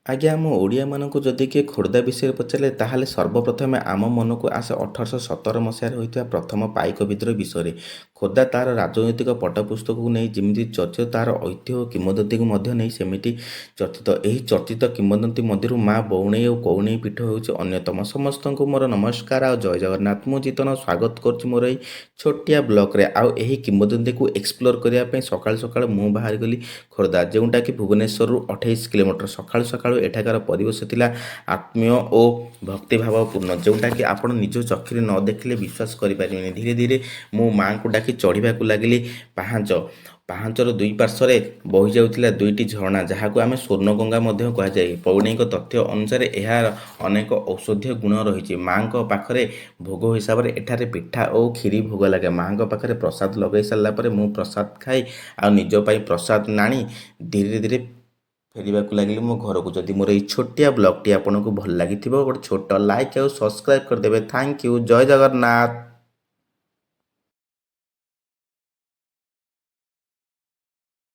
ଆଜ୍ଞା, ଆମ ଓଡ଼ିଆମାନଙ୍କୁ ଯଦି କିଏ ଖୋର୍ଦ୍ଧା ବିଷୟରେ ପଚାରିଲେ, ତାହେଲେ ସର୍ବପ୍ରଥମେ ଆମ ମନକୁ ଆସେ 1817 ମସିହାରେ ହୋଇଥିବା ପ୍ରଥମ ପାଇକ ବିଦ୍ରୋହ ବିଷୟରେ। ଖୋର୍ଦ୍ଧା ତା'ର ରାଜନୈତିକ ପଟପୁସ୍ତକକୁ ନେଇ ଯେମିତି ଚର୍ଚ୍ଚିତ, ତା'ର ଐତିହ୍ୟ କିମ୍ବଦନ୍ତୀକୁ ମଧ୍ୟ ନେଇ ସେମିତି ଚର୍ଚ୍ଚିତ। ଏହି ଚର୍ଚ୍ଚିତ କିମ୍ବଦନ୍ତୀ ମଧ୍ୟରୁ ମା' ବଉଣେଇ ଓ କଉଣେଇ ପୀଠ ହେଉଛି ଅନ୍ୟତମ। ସମସ୍ତଙ୍କୁ ମୋର ନମସ୍କାର ଆଉ ଜୟ ଜଗନ୍ନାଥ। ମୁଁ ଜିତନ ସ୍ୱାଗତ କରୁଛି ମୋର ଏହି ଛୋଟିଆ ବ୍ଲଗ୍ରେ। ଆଉ ଏହି କିମ୍ବଦନ୍ତୀକୁ ଏକ୍ସପ୍ଲୋର କରିବା ପାଇଁ ସକାଳୁ ସକାଳୁ ମୁଁ ବାହାରିଗଲି ଖୋର୍ଦ୍ଧା, ଯେଉଁଟାକି ଭୁବନେଶ୍ୱରରୁ 28 କିଲୋମିଟର। ସକାଳୁ ସକାଳୁ ଏଠାକାର ପରିବେଶ ଥିଲା ଆତ୍ମୀୟ ଓ ଭକ୍ତିଭାବପୂର୍ଣ୍ଣ, ଯେଉଁଟାକି ଆପଣ ନିଜ ଚକ୍ଷୁରେ ନ ଦେଖିଲେ ବିଶ୍ୱାସ କରିପାରିବେନି। ଧୀରେ ଧୀରେ ମୁଁ ମାଆଙ୍କୁ ଡାକି ଚଢ଼ିବାକୁ ଲାଗିଲି ପାହାଞ୍ଚ। ପାହାଞ୍ଚର ଦୁଇ ପାର୍ଶ୍ୱରେ ବହିଯାଉଥିଲା ଦୁଇଟି ଝରଣା, ଯାହାକୁ ଆମେ ସ୍ୱର୍ଣ୍ଣଗଙ୍ଗା ମଧ୍ୟ କୁହାଯାଏ। ପୌରାଣିକ ତଥ୍ୟ ଅନୁସାରେ ଏହାର ଅନେକ ଔଷଧୀୟ ଗୁଣ ରହିଛି। ମାଆଙ୍କ ପାଖରେ ଭୋଗ ହିସାବରେ ଏଠାରେ ପିଠା ଓ କ୍ଷୀରି ଭୋଗ ଲାଗେ। ମାଆଙ୍କ ପାଖରେ ପ୍ରସାଦ ଲଗାଇ ସାରିଲା ପରେ ମୁଁ ପ୍ରସାଦ ଖାଇ ଆଉ ନିଜ ପାଇଁ ପ୍ରସାଦ ଆଣି ଧୀରେ ଧୀରେ ଫେରିବାକୁ ଲାଗିଲି ମୋ ଘରକୁ। ଯଦି ମୋର ଏଇ ଛୋଟିଆ ବ୍ଲଗ୍ଟି ଆପଣଙ୍କୁ ଭଲ ଲାଗିଥିବ, ଗୋଟେ ଛୋଟ ଲାଇକ୍ ଆଉ ସବସ୍କ୍ରାଇବ୍ କରିଦେବେ। Thank you. Jay Jagannath.